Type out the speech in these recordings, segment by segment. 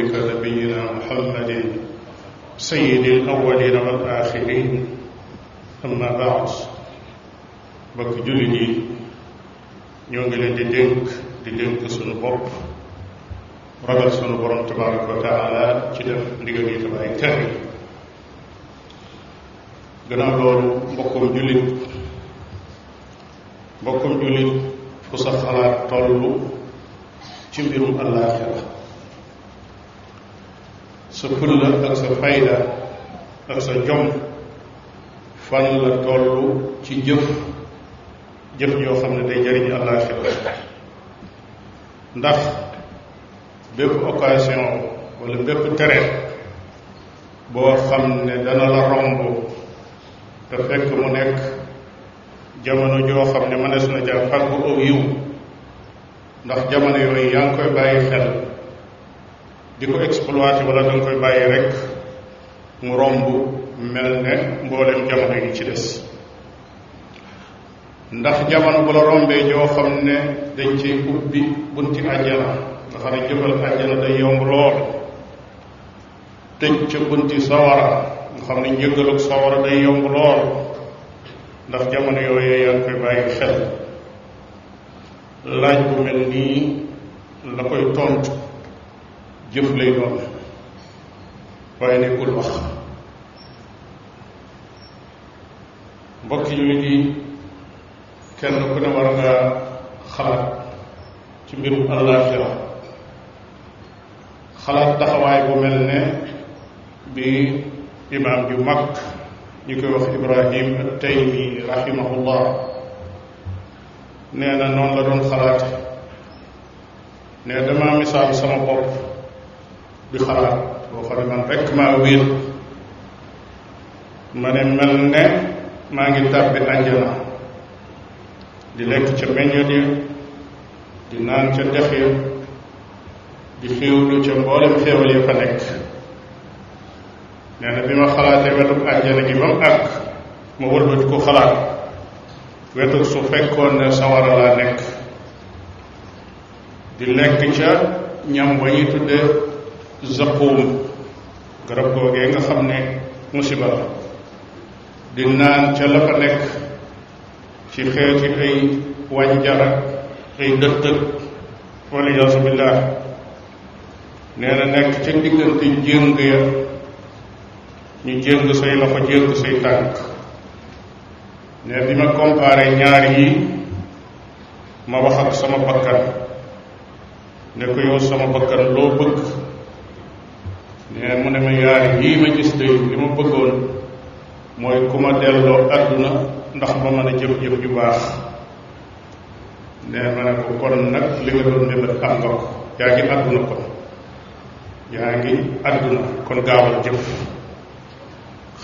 رسولك نبينا محمد سيد الأولين والآخرين أما بعد bokk jullit yi ñoo ngi leen di dénk sunu bopp ragal sunu borom tabaraka wa taala ci def ndigal yi te bàyyi tere yi gannaaw loolu mbokkum jullit fu sa xalaat tollu ci mbirum àllaaxira sa fulla ak sa fayda ak sa jom fan la tollu ci jëf joo xam ne day jariñ àllaaxira ndax bépp occasion wala bépp tere boo xam ne dana la romb te fekk mu nekk jamono joo xam ne mënees na jaar fàggu aw yiw ndax jamono yooyu yaa ngi koy bàyyi xel di ko exploité wala danga koy bàyyi rek mu romb mel ne mboolem jamono yi ci des ndax jamono bu la rombee joo xam ne dañ ci ubbi bunti àjjana nga xam ne jëfal àjjana day yomb lool tëj ca bunti sawara nga xam ne njëggalug sawara day yomb lool ndax jamono yooyu yaa ngi koy bàyyi xel laaj bu mel nii la koy tontu jëf lay doon waaye nekkul wax mbokki jullit yi kenn ku ne war nga xalaat ci mbirum àllaaxira xalaat taxawaay bu mel ne bi imaam ju mag ñu koy wax Ibrahim at-Taymi rahimahullah nee na noonu la doon xalaat ne dama misaal sama bopp di xalaat boo xam ne man rekk maa wéet ma ne mel ne maa ngi tàbbi àjjana di lekk ca meññet ya di naan ca dex ya di xéewlu ca mboolem xéewal ya fa nekk nee na bi ma xalaatee wetu àjjana gi ba mu àgg ma wëlbati ko xalaat wetu su fekkoon ne sawara laa nekk di lekk ca ñam ba ñuy tudde zaquum garab googee nga xam ne musiba la di naan ca la fa nekk ci xeeti ay wànjar ay dëttëg waliyaasu billaah nee na nekk ca diggante jéng ya ñu jéng say loxo jéng say tànk ne bi ma comparé ñaar yi ma wax ak sama bakkan ne ko yow sama bakkan loo bëgg ne mu ne ma yaar yii ma gis day li ma bëggoon mooy ku ma delloo àdduna ndax ba mën a jëf-jëf ju baax ne ma ne ko kon nag li nga doon mébét am nga ko yaa ngi àdduna kon gaawal jëf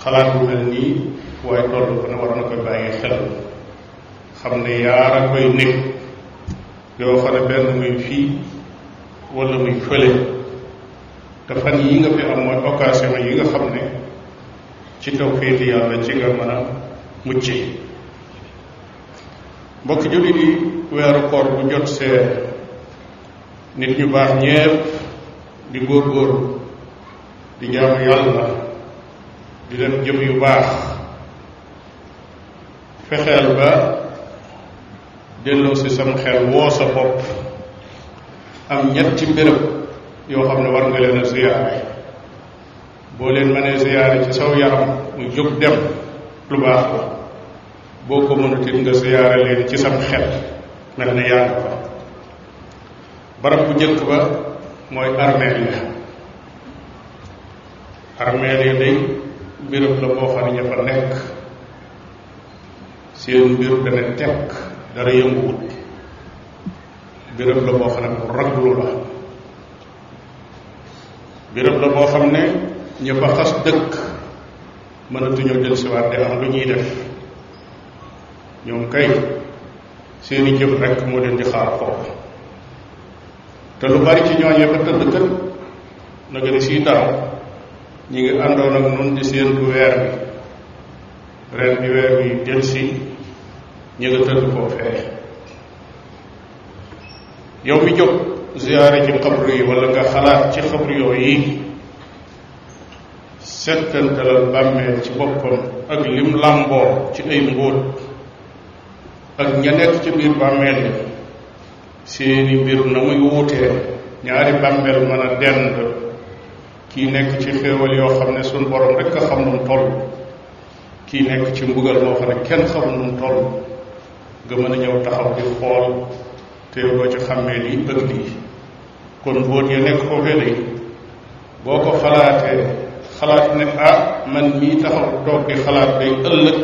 xalaat bu mel nii waaye toll ko ne war na koy bàyyi xel xam ne yaar a koy nekk yoo xam ne benn muy fii wala muy fële te fan yi nga fi am mooy occasion yi nga xam ne ci tawfiiti yàlla ci nga mën a mucce mbokki jullit yi weeru koor bu jot see nit ñu baax ñépp di góorgóorlu di jaamu yàlla di def jëf yu baax fexeel ba delloo si sam xel woo sa bopp am ñetti mbërëb yoo xam ne war nga leen a ziyaare boo leen mënee ziyaare ci saw yaram muy jóg dem lu baax la boo ko mënutit nga ziyaare leen ci sam xel mel ne yaa nga fa barab bu njëkk ba mooy armeel ya day mbirëb la boo xam ne ña fa nekk seen mbir dana tekk dara yënguwut mbirëb la boo xam ne bu raglu la mbirëb la boo xam ne ña fa xas dëkk mënatuñoo dellusiwaat di am lu ñuy def ñoom kay seeni jëf rekk moo leen di xaar foofu te lu bari ci ñooñee fa tëdd kët na gën a sii daaw ñi ngi àndoon ak nun di séentu weer bi ren bi weer bi delsi ñi nga tëdd foofee yow mi jóg ziyaare ci xabru yi wala nga xalaat ci xabru yooyu settantalal bàmmeel ci boppam ak lim làmboo ci ay mbóot ak ña nekk ci biir bàmmeel yi seeni mbir na muy wuutee ñaari bàmmeel mën a dend kii nekk ci xéewal yoo xam ne suñ borom rekk a xam nu mu toll kii nekk ci mbugal moo xam ne kenn xamul nu mu toll nga mën a ñëw taxaw di xool te doo ci xàmmee lii ak lii kon mbóot ya nekk foofee day boo ko xalaat ne man mii taxaw toog di xalaat day ëllëg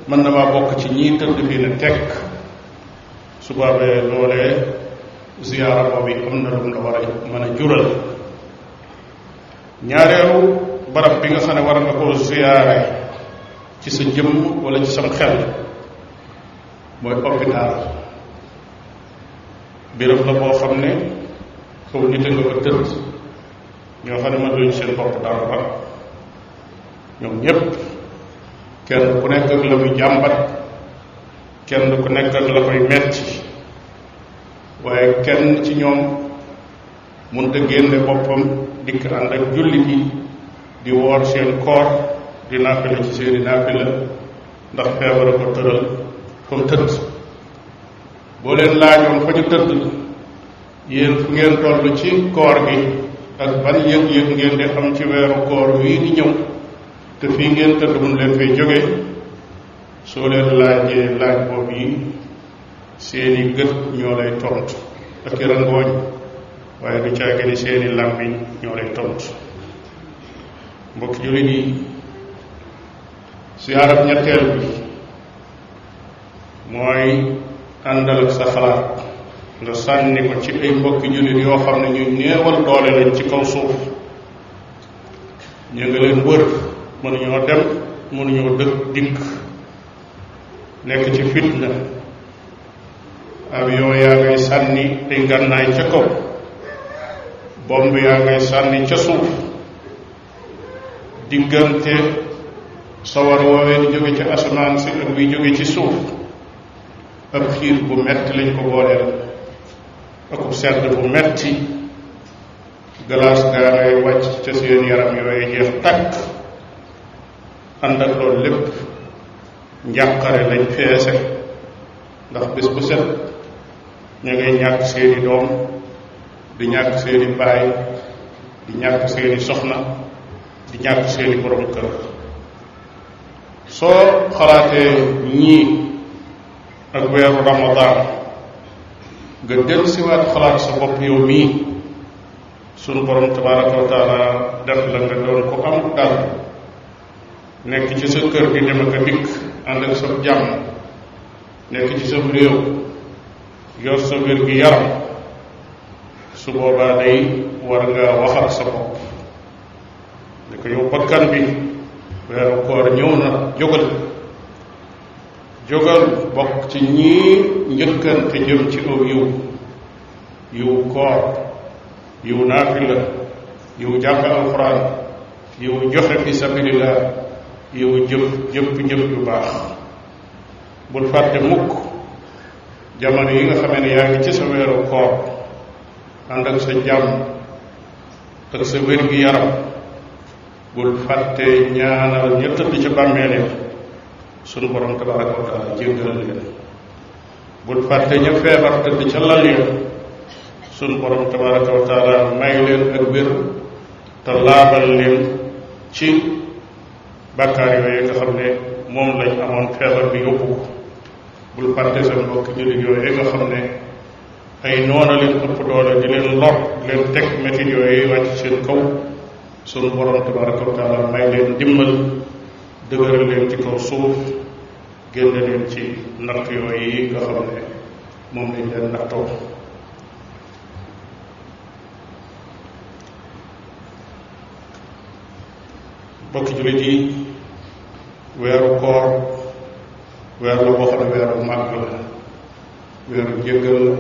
mën na maa bokk ci ñii tëdd fii ne tekk su boobee loolee ziyaara boobu am na lu mu la war a mën a jural ñaareelu barab bi nga xam ne war nga koo ziyaare ci sa jëmm wala ci sam xel mooy hôpital béréb la boo xam ne kaw nit a nga ko tëdd ñoo xam ne mën luñu seen bopp dara ñoom ñépp kenn ku nekk ak la muy jàmbat kenn ku nekk ak la koy metti waaye kenn ci ñoom mënut a génne boppam dikk ànd ak julli gi di woor seen koor di naafila ci seeni naafila ndax feebar ko tëral fa mu tëdd boo leen laajoon fa ñu tëdd yéen fu ngeen toll ci koor gi ak ban yëg-yëg ngeen di am ci weeru koor wii di ñëw te fii ngeen tëdd mun leen fay jóge soo leen laajee laaj boobu yi seeni gët ñoo lay tontu ak i rangooñ waaye du caage ni seeni làmmiñ ñoo lay tontu mbokk jullit yi siyaarab ñetteel bi mooy àndal ak sa xalaat nga sànni ko ci ay mbokki jullit yoo xam ne ñu néewal doole lañ ci kaw suuf ñu nga leen wër mënuñoo dem mënuñoo dikk nekk ci fitna avion yaa ngay sànni ay ngànnaay ca kaw bomb yaa ngay sànni ca suuf diggante sawar woowee di jóge ci asamaan si ak bi jóge ci suuf ab xiir bu metti lañ ko booleel akub sedd bu metti glace gaa ngay wàcc ca seen yaram yooyu jeex tàkk ànd ak loolu lépp njàqare lañ feese ndax bés bu set ñu ngay ñàkk seeni doom di ñàkk seeni baay di ñàkk seeni soxna di ñàkk seeni borom kër soo xalaatee ñii ak weeru ramadaan nga del siwaat xalaat sa bopp yow mii sunu borom tabaraka wa taala def la nga doon ko am dal nekk ci sa kër di dem ak a dikk ànd ak sa jàmm nekk ci sa réew yor sa wér gi yaram su boobaa day war nga waxal sa bopp ne ko yow bakkan bi weeru koor ñëw na jógal bokk ci ñii njëkkante jëm ci aw yiw koor yiw naafila yiw jàng alxuraan yiw joxe fi sabilillah yiw jëf yu baax bul fàtte mukk jamono yi nga xamee ne yaa ngi ci sa weeru koor ànd ak sa jàmm ak sa wér gi yaram bul fàtte ñaanal ña tëdd ca bàmmeele sunu borom tabaraka wa taala jéggal leen bul fàtte ña feebar tëdd ca lal ya sunu borom tabaraka wa taala may leen ak wér te laabal leen ci bàkkaar yooyu nga xam ne moom lañ amoon feebar bi yóbbu ko bul fàtte sa mbokk jullit yooyu nga xam ne ay noona leen ëpp doole di leen lor di leen teg métit yooyu wàcc seen kaw sunu borom tabaraka wa taala may leen dimbal dëgëral leen ci kaw suuf génne leen ci natt yooyu nga xam ne moom lañ leen nattoo bokki jullit yi weeru koor weer la boo xam ne weeru màgg la weeru jéggal la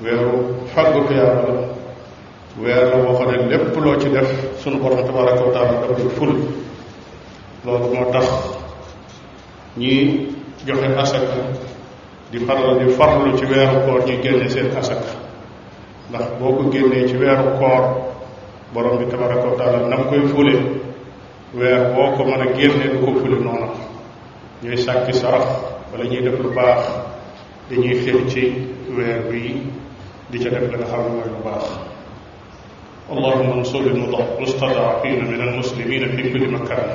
weeru fàggu tuyaaba la weer la boo xam ne lépp loo ci def sunu borom tabaraka wa taala daf di ful loolu moo tax ñi joxe asaka di faral di farlu ci weeru koor ñi génne seen asaka ndax boo ko génnee ci weeru koor borom bi tabaraka wa taala nam koy fule weer boo ko mën a génne du ko fule noonu. ñuy sàkki sarax wala ñuy def lu baax dañuy xir ci weer bi di ca def la nga xam ne mooy lu baax. allahumma ansur almustad'afina min almuslimina fi kulli makan.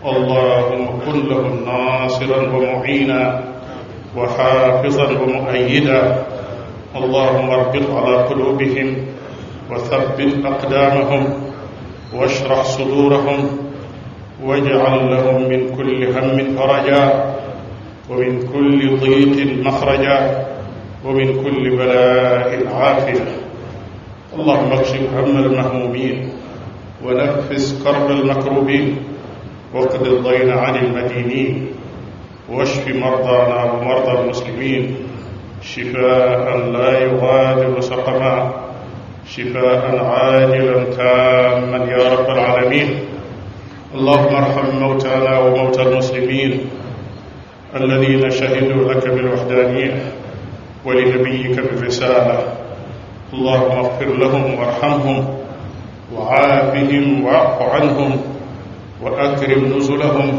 allahumma kun lahum nasiran wa mu'ina wa xaafizan wa mu'ayyida. allahumma arbit ala qulubihim wa thabbit aqdamahum washrah sudurahum waj'al lahum min kulli hammin faraja wa min kulli diiqin maxraja wa min kulli balaa'in aafiya. allahumma akshif hamma al-mahmuumiin wa naffis karba al-makruubiin waqdi ad-dayna 'ani al-madiiniin washfi mardaanaa wa mardaa al-muslimiin shifaa'an laa yughaadiru saqaman shifaa'an 'aajilan taamman yaa rabbal 'aalamiin. اللهم ارحم موتانا وموتى المسلمين الذين شهدوا لك بالوحدانية ولنبيك بالرسالة. اللهم اغفر لهم وارحمهم وعافهم واعف عنهم وأكرم نزلهم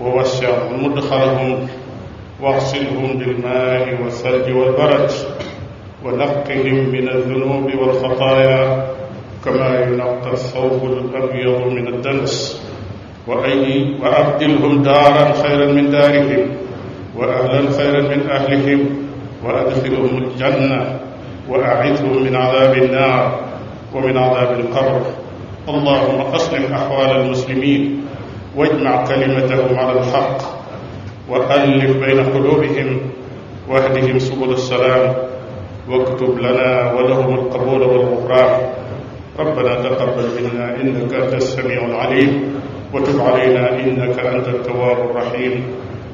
ووسع مدخلهم واغسلهم بالماء والثلج والبرد ونقهم من الذنوب والخطايا كما ينقى الثوب الأبيض من الدنس وأبدلهم دارا خيرا من دارهم وأهلا خيرا من أهلهم وأدخلهم الجنة وأعذهم من عذاب النار ومن عذاب القبر. اللهم أصلح أحوال المسلمين واجمع كلمتهم على الحق وألف بين قلوبهم واهدهم سبل السلام واكتب لنا ولهم القبول والغفران. ربنا تقبل منا إنك أنت السميع العليم وتب علينا إنك أنت التواب الرحيم.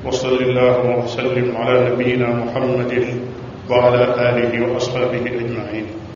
وصل اللهم وسلم على نبينا محمد وعلى آله وأصحابه أجمعين.